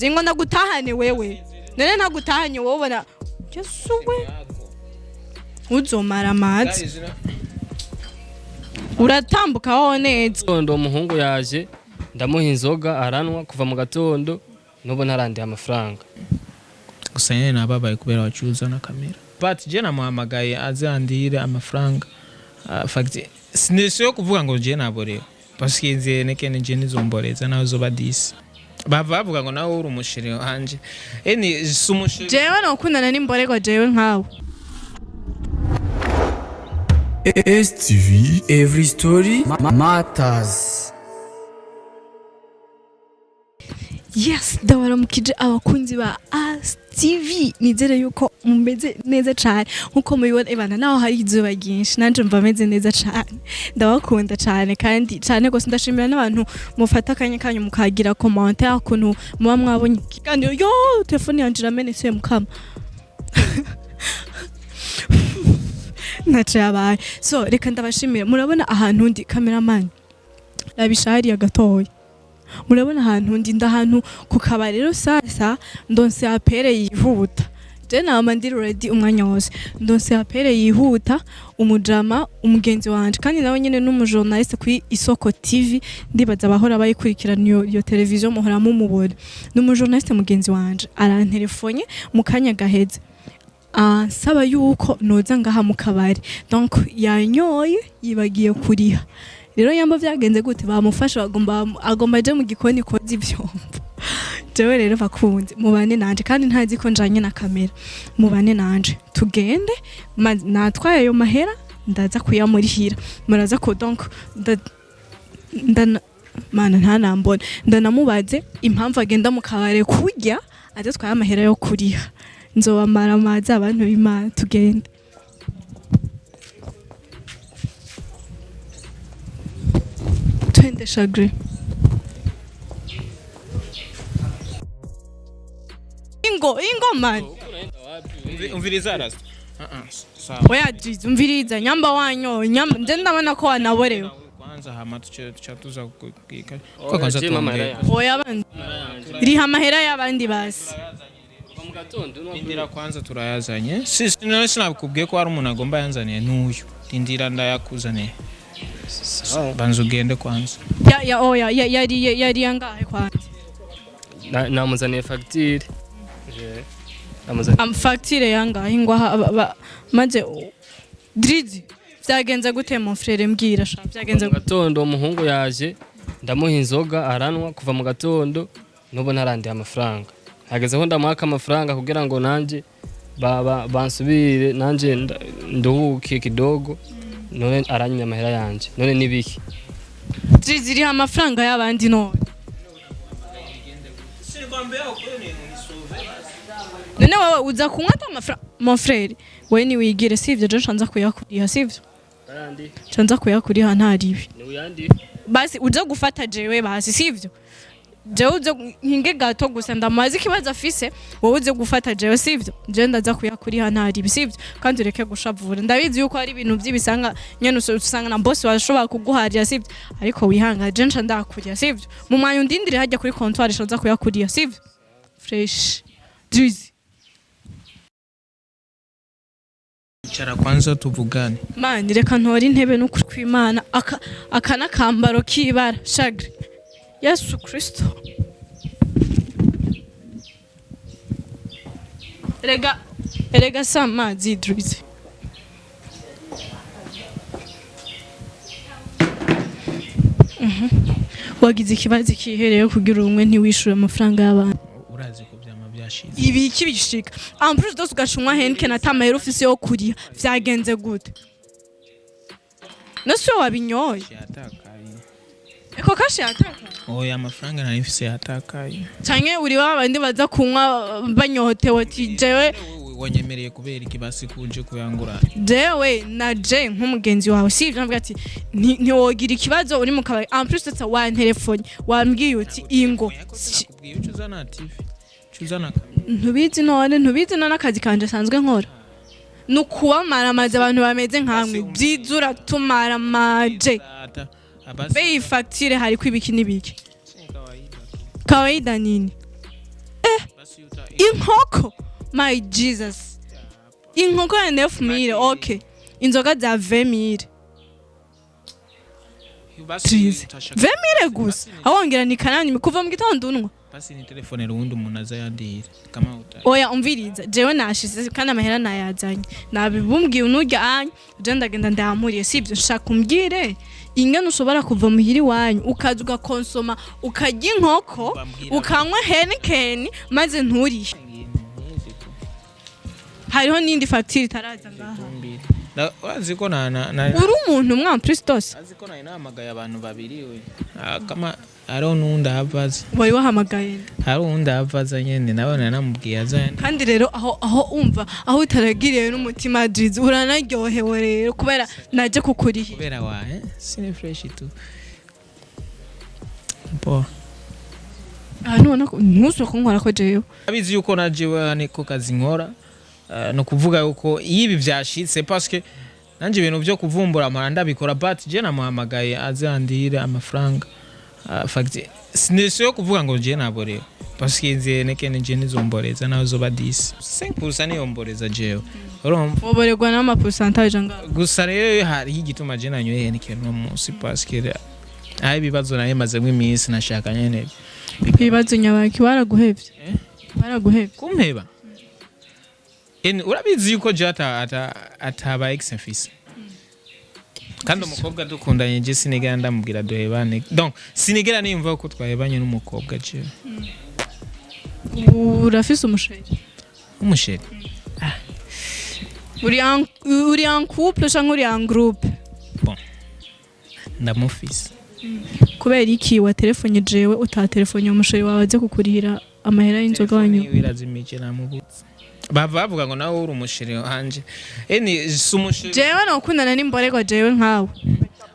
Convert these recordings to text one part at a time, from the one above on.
Ngo ndagutahane wewe, none ntagutahanye wowe ubona Yesu we, uzomara amazi uratambuka wowe neza. Gatondo umuhungu yaje, ndamuha inzoga aranwa kuva mu gatondo, n'ubu ntarandiye amafaranga. Gusa nyene nababaye kubera wacuza na kamera, but je namuhamagaye aze andire amafaranga. Fact sinisiyo kuvuga ngo je naborewe, parce nze nekene je nizomboreza nawe zoba disi bava bavuga ngo nawe uri umusheri wanje, eni si umusheri. Jewe nokundana n'imborerwa jewe nkawe. STV Every Story Matters. Yes, ndabaramukije abakunzi ba As TV, nizere yuko mumeze neza cyane nkuko mubibona. Ibana naho hari izuba ryinshi, nanje mva meze neza cyane. Ndabakunda cyane kandi cyane rwose. Ndashimira n'abantu mufata akanya kanyu mukagira commentaire ukuntu muba mwabonye ikiganiro. Yo, telefone yanje iramenetse, mukama ntaco yabaye. So reka ndabashimira. Murabona ahantu ndi, cameraman rabisha hariya gatoya, murabona ahantu ndi, ndahantu ku kabari. Rero sasa ndonse appel yihuta. Je nama ndi ready umwanya wose. Ndonse appel yihuta, umujama umugenzi wanje, kandi nawe nyene n'umujournaliste kuri Isoko TV. Ndibaza abahora bayikurikirana iyo televiziyo muhora mumubona. Ni umujournaliste mugenzi wanje, aranterefonye mu kanya gaheze ansaba yuko noza ngaha mu kabari. Donc yanyoye yibagiye kuriha. Rero yamba vyagenze gute, bamufasha, bagomba agomba aje mu gikoni koza ivyombo. Jewe rero bakunze mubane nanje, kandi ntazi ko njanye na kamera. Mubane nanje tugende, natwaye ayo mahera, ndaza kuyamurihira. Muraza ko donc ndana mana ntanambona, ndanamubaze impamvu agenda mu kabare kurya adatwaye amahera yo kuriha. Nzobamara amazi abantu b'Imana, tugende. Twende shagre. Ingo ingo man. Umviriza rasta. Sawa. Oya jizi, umviriza, nyamba wanyo nyamba, nje ndabona ko wanaborewe. Kwanza hama tuce tuca tuza kukika. Oya, Kwanza je mama tuongee. yaya. Oya bandi riha amahera y'abandi basi. Kuva mu gatondo n'ubu- Ndindira kwanza turayazanye. Si none sinakubwiye ko hari umuntu agomba yanzaniye n'uyu. Ndindira ndayakuzaniye. Sawa. Banza ugende kwanza. Ya ya oya ya yari yari yangahe kwanza? Namuzaniye fagitire. Je, namuzaniye. Am facture yangahe ngwaha maze Drizi vyagenze gute mon frère, mbwira sha, vyagenze Mu gute? gatondo umuhungu yaje, ndamuha inzoga aranwa kuva mu gatondo, n'ubu ntarandiye amafaranga. Hageze aho ndamuhaka amafaranga kugira ngo nanje bansubire nanje nduhuke kidogo, none aranyimye amahera yanje, none nibiki? Drizi, riha amafaranga y'abandi none. None wowe uza kunywa ata amafaranga? Mon frère, wewe niwigire sivyo, je ncanza kuyakuriha sivyo, ncanza kuyakuriha ntaribi. Basi uza gufata jewe basi sivyo, jewe uze nkinge gato gusa ndamubaza ikibazo afise. Wowe uze gufata jewe sivyo, jewe ndaza kuyakuriha ntaribi sivyo, kandi ureke gushavura. Ndabizi yuko hari ibintu by'ibisanga nyene usanga na boss washobora kuguharira sivyo, ariko wihangane, je nca ndakuriha sivyo. Mu mwanya undindire hajya kuri comptoir, nca kuyakuriha sivyo. Fresh Drizzy. Icara kwanza tuvugane. Mani reka ntore intebe n'ukuri kw'Imana. Aka n'akambaro k'ibara shagre Yesu Kristo. Erega erega si amazi Drizzy. Mhm. Wagize ikibazo ikihereye kugira ubumwe ntiwishure amafaranga y'abantu. Urazi ko byama byashize. Ibiki bishika en plus dose ugashumwa Heineken atamahera ufise yo kuriha, vyagenze gute? Nasi wowe wabinyoye? Yatakaye. Eko kashe yataka? Oya, amafaranga nari mfise yatakaye. Canke uri ba bandi baza kunywa banyotewe ati jewe Wanyemereye kubera iki basi kuje kuyangura? Jewe na je nk'umugenzi wawe sivyo, navuga ati ntiwogira ikibazo uri mu kabari. En plus dose wantelefone wambwiye uti ingo. Sinakubwiye uca uzana TV. Uca uzana kamera. Ntubizi none, ntubizi none akazi kanje sanzwe nkora ni ukubamaramaza abantu bameze nkamwe. Byiza uratumaramaje. Abasi Bei fagitire hariko ibiki n'ibiki? Kawaida nini? Inkoko, my Jesus, inkoko ya 9000. Okay, inzoga za 20 000. Trize. 20 000 gusa, aho wongera ni kanani kuva mu gitondo unwa. Basi ni telefone uwundi umuntu aza yandihira kama uta. Oya, umviriza, jewe nashize kandi amahera nayazanye, nabibumbwiye unurya anya je ndagenda ndayamuriye, sibyo? Nshaka umbwire ingene ushobora kuva muhira iwanyu ukaza ugakonsoma, ukarya inkoko, Bambwira- ukanywa Heineken, maze nturihe. Hariho n'indi fagitire itaraza ngaha. Urazi ko na Uri umuntu mwa Pristos. Azi ko nari nahamagaye abantu babiri we. Ah, kama hariho n'uwundi ahava aza. Wari wahamagaye nde? Hari uwundi ahava aza nyene, nawe nari namubwiye aza. Kandi rero aho umva aho utaragiriye n'umutima jizi, uranaryohewe rero kubera naje kukurihira. Kubera wa sine fresh tu bo. Aha nubona ko ntusubire kunkora ko jewe. Abizi yuko na jewe niko kazi nkora. No kuvuga yuko iyo ibi vyashitse, parce que nanje ibintu vyo kuvumbura mpora ndabikora, but je namuhamagaye aze andihire amafaranga. Sinesi yo kuvuga ngo je naborewe, parce que nzi nekene je nizomboreza naho zoba 10 5% niyomboreza jewe, urumva? Woborerwa n'ama pourcentage angahe? Gusa rero hariho igituma je nanyoye Heineken uno munsi, parce que aho ibibazo nayo mazemwo iminsi nashaka nyene. Ibibazo nyabaki? Baraguhevye? Eh? Baraguhevye? Kumpeba. Eni urabizi yuko je ataba ex mfise, kandi umukobwa dukundanye je sinigera ndamubwira duhebane, donc sinigera niyumva ko twahebanye n'umukobwa jewe. Urafise umu chéri? Umu chéri? Uri en couple canke uri en groupe? Ndamufise. Kubera iki wa telefone jewe utatelefone umu chéri wawe aze kukurihira amahera y'inzoga wanyu? Telefone yiwe irazimije, namubutse. Bava bavuga ngo nawe uri umu chéri wanje, eni si umu chéri. Jewe nokundana n'imborerwa jewe nkawe?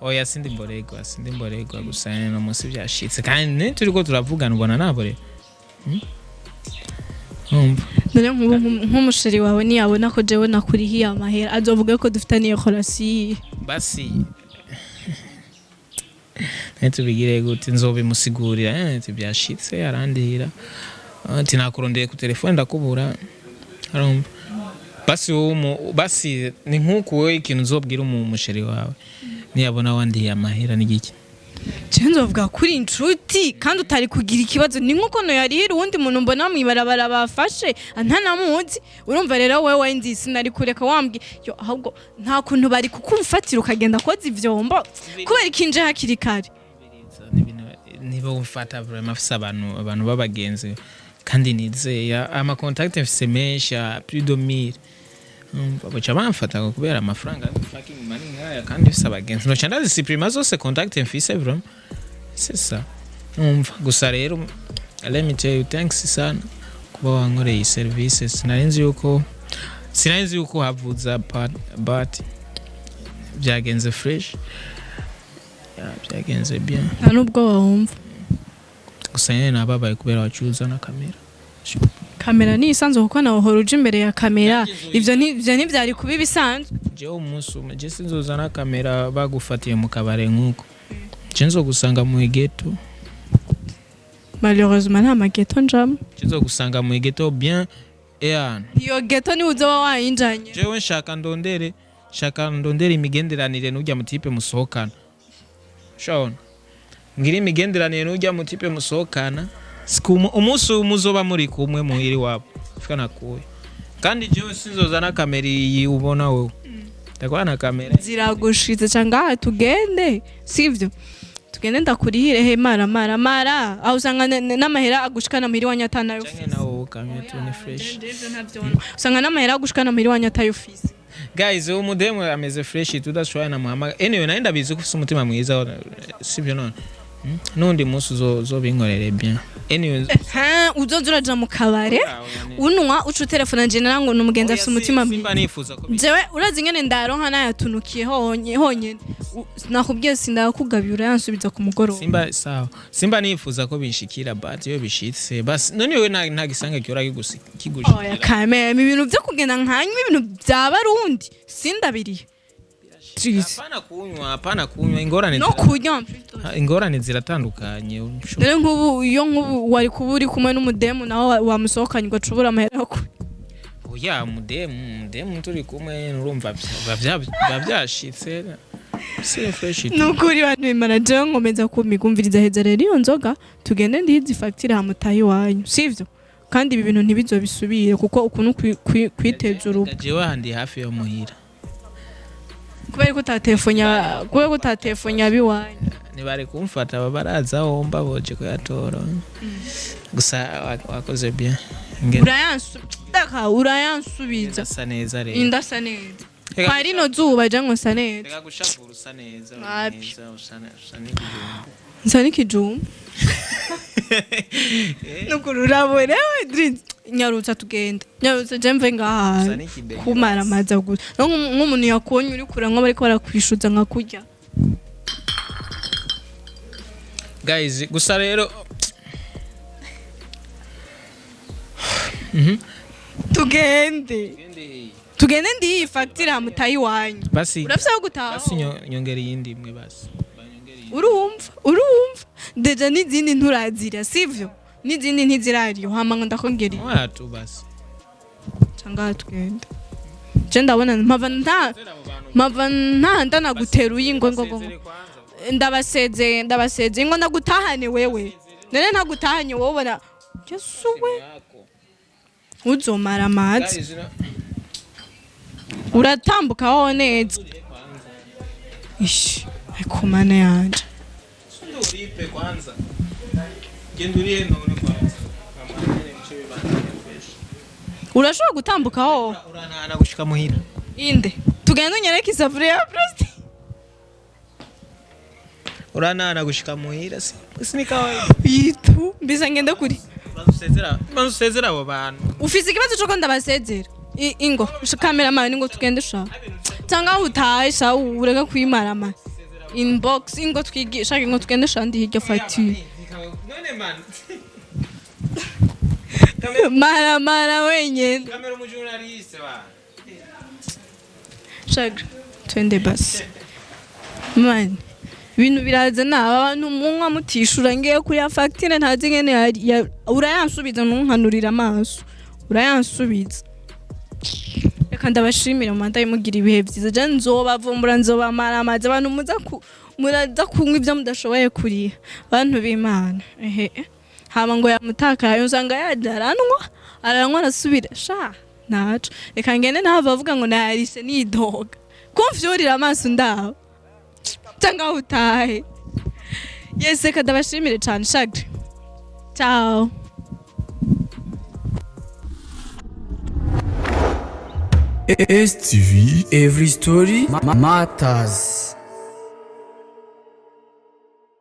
Oya, sindi mboregwa, sindi mboregwa, gusa no munsi byashitse kandi turiko turavugana ubona nabore. Urumva? None nk'ubu nk'umu chéri wawe niyabona ko jewe nakurihiye amahera, azovuga ko dufitaniye relation? Basi ntitubigire gute, nzobimusigurira ati byashitse arandihira, ati nakurondeye ku telefone ndakubura, urumva? Basi wowe basi ni nk'uku, wowe ikintu uzobwira umu chéri wawe niyabona wandihiye amahera ni giki? Jewe nzovuga kuri inshuti kandi utari kugira ikibazo, ni nk'uko noyarihira uwundi muntu mbona mw'ibarabara bafashe ntanamuzi. Urumva rero wewe nzi sinari kureka wambwi yo, ahubwo nta kuntu bari kukumfatira ukagenda koza ivyombo kubera ikinje hakiri kare. Niba umfata vraiment afise abantu b'abagenzi kandi nizeye, ama contact mfise menshi ya plus de 1000. Umva, baca bamfata ngo kubera amafaranga, fucking money nkaya, kandi mfise abagenzi noca ndazisupprima zose contact mfise, vraiment c'est ça. Umva, gusa rero let me tell you, thanks sana kuba wankoreye iyi service. Sinari nzi yuko havuza but byagenze fresh. Yeah, byagenze bien. Nta n'ubwo wumva. Gusa nyine nababaye kubera wacuruza na kamera. Kamera ni isanzwe kuko nawe uhora uja imbere ya kamera, ivyo ntivyari kuba ibisanzwe. Jewe umunsi umwe je sinzozana kamera bagufatiye mu kabare nk'uko je nzogusanga mu ghetto. Malheureusement nta ma ghetto njamwo. Je nzogusanga mu ghetto bien eana. Iyo ghetto niwe uzoba wayinjanye. Jewe nshaka ndondere imigenderanire n'urya mu type musohokana, shabona ngira imigenderanire n'urya mu type musohokana. Umunsi umwe uzoba muri kumwe muhiri wabo fika nakuye, kandi jewe sinzozana kamera iyi ubona wewe, ndakuba na kamera. Ziragushitse cyangwa ngaha tugende, sivyo? Tugende ndakurihire he, mara mara mara aho usanga n'amahera agushikana muhiri wanyu atanayo Canke ufise. Nawe ukamye tu ni fresh. Usanga n'amahera agushikana muhiri wanyu atayo ufise. Guys, uwo mudemu ameze fresh, tudashobora namuhamagara. Anyway, nawe ndabizi ko ufise umutima mwiza, sibyo? None N'undi munsi uzobinkorere bien, anyway. Ha, uzoza uraja mu kabare unwa, uca utelefona nje ngo ni umugenzi afise umutima mwiza. Simba nifuza ko Jewe urazi ingene ndaronka nayatunukiye honyene. Nakubwiye sindakugabira, urayansubiza ku mugoroba. Simba sawa, simba nifuza ko binshikira, but iyo bishitse basi none wewe nta gisanga gihora kigushikira. Oya kameme, ibintu vyo kugenda nkanywa ibintu vya Barundi sindabiriye. Jeez. Hapana kunywa, hapana kunywa, ingorane No kunywa. Ingorane ziratandukanye. Rero nk'ubu, iyo nk'ubu wari kuba uri kumwe n'umudemu nawe wamusohokanye ugacubura amahera yo kurya? Oya, umudemu turi kumwe, urumva biba byashitse, c'est fresh. Nukuri bantu bimara, jewe nkomeza kumigumviriza. Heza rero iyo nzoga, tugende ndihize fagitire hamutaye iwanyu, sivyo? Kandi ibi bintu ntibizobisubire, kuko ukuntu kwiteza urugo. Jewe handi hafi yo muhira. Kubera ko utatefonya abiwanyu. Ntibari kumfata, baba baraza aho mba boje kuyatora. Gusa wakoze bien. Daka urayansubiza. Asa neza rero. Indasa neza kwa rino zuba, je ngo nsa neza. Reka gushavura, usa neza, uri Wapi. neza, usa n'igihumbi. Nsa n'ikijumba nukuri uraborewe. Drinks, nyarutsa tugende, nyarutsa je mve ngaha. Usa n'ikidege. Kumara amaza gusa. No nk'umuntu yakubonye uri kuranywa, bariko barakwishuza nka kurya. Guys, gusa rero Tugende, tugende ndiyi fagitire hamutaye iwanyu. Basi. Urafise aho gutaha? Basi nyongera iyindi imwe basi. Urumva déjà n'izindi nturazira, sivyo? N'izindi ntizirariyo, hama ngo ndakongera iyi. Watu basi. Cyangwa tugende, je ndabona mpava nta ndanaguteruye ingo ngo ngo ndabasezeye, ndabasezeye ngo ndagutahane wewe. None ntagutahanye wowe, ubona Yesu we uzomara amazi. Uratambuka wowe neza. Ishi, ariko mana yanje! Uripe kwanza. Genda urihe none kwanza. Urashobora gutambuka wowe? Uranahana gushika muhira. Inde tugende unyereke isafuriya ya plastic. Uranahana gushika muhira, si si kawaida. Yitu mbisa ngende kuri. Banzusezera abo bantu. Ufise ikibazo coko ndabasezera. Ingo cameraman, ingo tugende sha, cyangwa utahe sha, ureke kwimarama inbox. Ingo twigisha, ingo tugende sha, ndi hirya fagitire. None man. Mara mara wenyene. Kamera umujournaliste ba. Shagra, twende basi man, ibintu biraza naba abantu munywa mutishura. Ngiye kuri ya fagitire, ntazi ngene urayansubiza, ntunkanurira amaso, urayansubiza. Reka ndabashimire, mumandaye mugira ibihe byiza. Je nzobavumbura, nzobamara amazi. Abantu muza muraza kunywa ibyo mudashoboye kuriha, bantu b'Imana. Ehe, hama ngo yamutakaye, usanga yaje aranywa, aranywa, arasubira sha ntaco. Reka ngende, ntahava avuga ngo nayarishe nidoga kumvyurira amaso ndaho cyangwa aho utahe. Yes, reka ndabashimire cane. Shagre, ciao. STV Every Story Matters.